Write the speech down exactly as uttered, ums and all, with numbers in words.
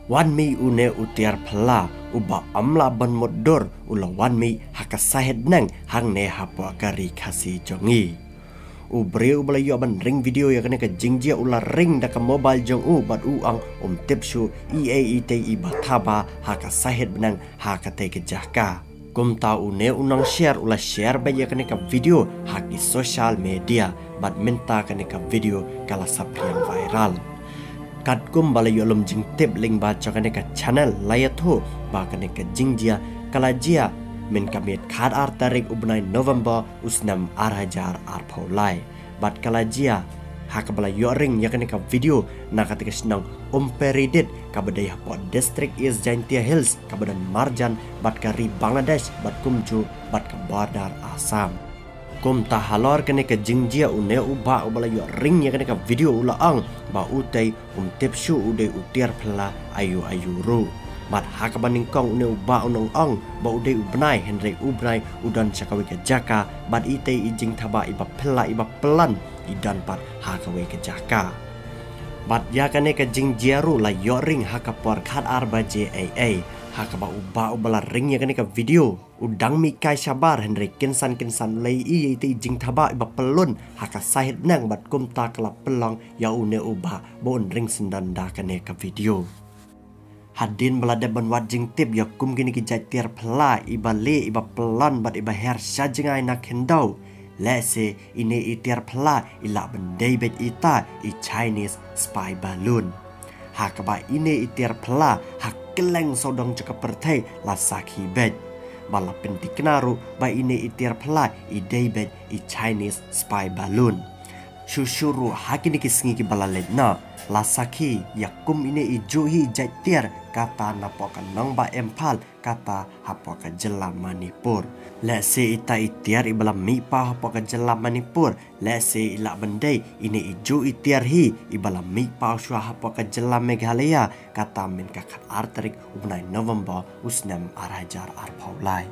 Wan mih une u tiar phylla uba ym lah ban mutdur u la wan mih ha ka sahit bneng hangne hapoh ka ri Khasi jong ngi. U briew uba la ïoh ban ring video ïa kane ka jingjia u la ring da ka mobile jong u bad u ong um tip shuh i ei i tei iba thaba ha ka sahit bneng ha katei ka jaka. Kumta une u nongshare u la share beit ïa kane ka video ha ki social media bad mynta kane ka video ka la saphriang viral. Katkum ba la ïoh lum jingtip lyngba jong kane ka channel la ïathuh ba kane ka jingjia ka la jia mynta ka miet khatar tarik u bnai November u snem ar hajar arphew lai. Bad ka la jia ha kaba la ïoh ring ïa kane ka video na katei ka shnong Umperidit kaba dei hapoh District East Jaintia Hills kaba don marjan bad ka ri Bangladesh bad kumjuh bad ka border Assam. Kumta halor kane ka jingjia une u bah uba la ïoh ring ïa kane ka video u la ong ba utei um tip shuh u dei u tiar phylla aïu aïu ruh. Bad ha kaba nyngkong une u bah u nang ong ba u dei u bnai hynrei u bnai u don sha kawei ka jaka bad itei i jingthaba iba phylla iba pyllun i don pat ha kawei ka jaka. Bad ïa kane ka jingjia ruh la ïoh ring ha ka por khatar baje ei ei ha kaba u bah uba la ring ïa kane ka video u dang mih kai shabar hynrei kynsan kynsan u la ïohi ïa itei i jingthaba iba pyllun ha ka sahit bneng bad kumta ka la pynlong ïa une u bah ba un ring syndon da kane ka video. Hadien ba la dep ban wad jingtip ïa kum kine ki jait tiar phylla iba lieh iba pyllun bad iba her sha jngai na khyndew. Lehse ine i tiar phylla i lah ban dei beit ita i Chinese spy balloon. Ha kaba ine i tiar phylla ha kylleng sawdong jong ka pyrthei la sakhi beit. Ba la pynthikna ruh ba ine i tiar phylla i dei beit i Chinese spy balloon. Shuh shuh ruh ha kine ki sngi kiba la leit noh la sakhi ïa kum ine i juh hi jait tiar kata napoh ka nongbah Imphal kata hapoh ka jylla Manipur. Lehse ita i tiar iba la mih paw hapoh ka jylla Manipur lehse i lah ban dei ine i juh i tiar hi iba la mih paw shuwa hapoh ka jylla Meghalaya kata mynta ka khatar tarik u bnai November u snem ar hajar arphew lai.